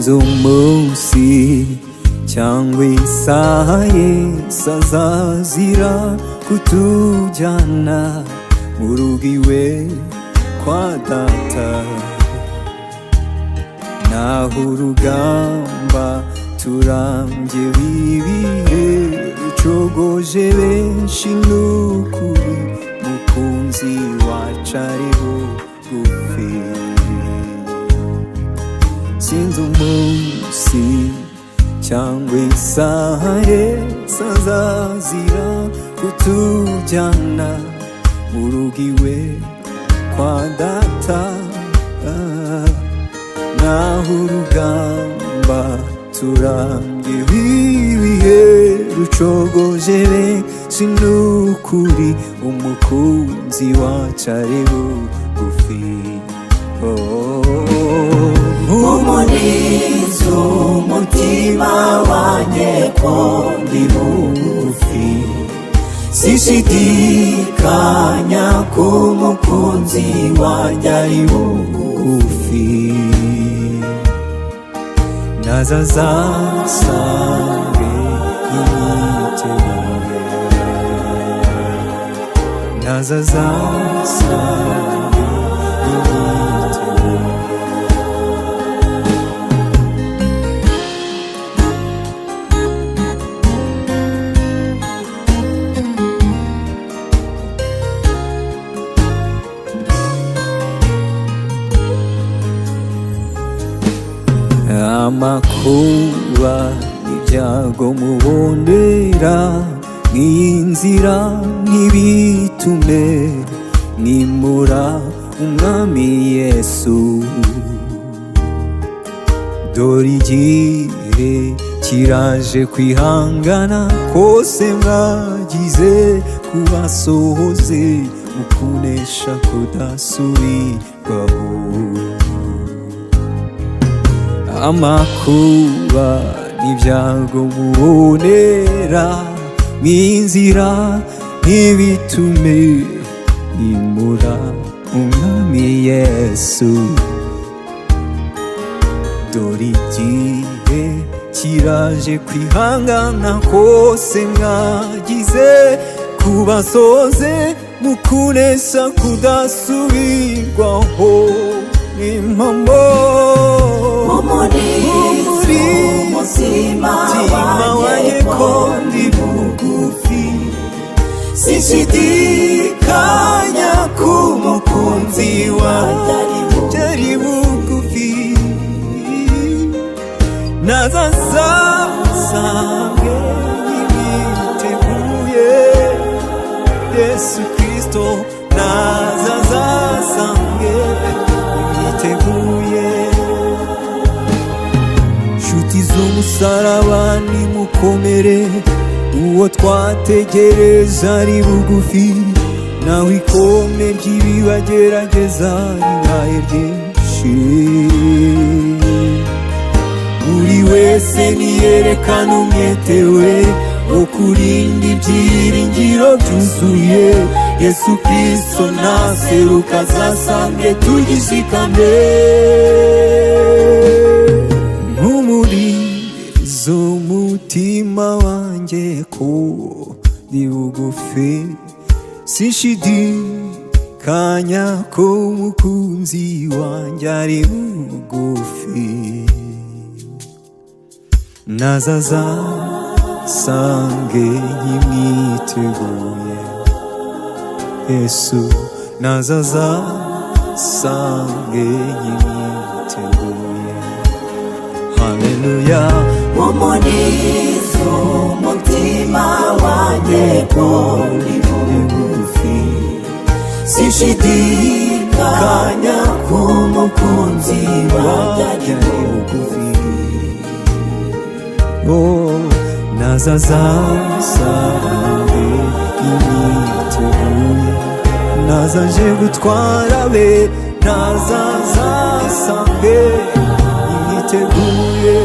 Sinzi umunsi cyangwa isaha Yesu azazira kutujyana mu rugo iwe kwa Data. Naho urugamba turambye w'ibihe rucogoje benshi, n'ukuri Mukunzi wacu ari bugufi. Sinzi umunsi cyangwa isaha Yesu azazira kutujyana mu rugo iwe kwa Data. Naho urugamba turambye w'ibihe rucogoje benshi, n'ukuri Umukunzi wacu ari bugufi, oh. Humuriza umutima wanjye ko ndi bugufi, sishidikanya ko Umukunzi wanjye ari bugufi. Naza azasange yiteguye, naza azasange yiteguye. Amakuba, ibyago mubonera mw'iyi nzira ntibitume mwimura Umwami Yesu. Dore igihe kiraje kwihangana kose mwagize kubasohoze mu kunesha kudasubirwaho. Amakuba n'ibyago mubonera mw'inzira ntibitume nimura Umwami Yesu. Dore igihe kiraje kwihangana kose mwagize kubasoze mu kunesha kudasubirwaho. N'impamo. Humuriza umutima umutima wanjye wanjye ko ko ndi ndi bugufi, sishidikanya ko Umukunzi wanjye ari ari bugufi. Naza nsange yiteguye, Yesu Kristo naza azasange yiteguye. Nshuti z'umusaraba, nimukomere, uwo twategereje ari bugufi. Naho ikome ry'ibibagerageza ribaye ryinshi, buri wese niyerekana umwete we wo kurinda ibyiringiro byuzuye. Yesu Kristo naseruka azasange tugishikamye. Mpumuriza umutima wanjye ko ndi bugufi, sinshidikanya ko Umukunzi wanjye ari bugufi. Naza azasange nkimwiteguye, Yesu naza azasange nkimwiteguye. Haleluya. Humuriza umutima wanjye ko ndi bugufi, sishidikanya ko Umukunzi wanjye ari bugufi. Oh, naza azasange imyiteguye, naza nje gutwara be, naza azasange imyiteguye.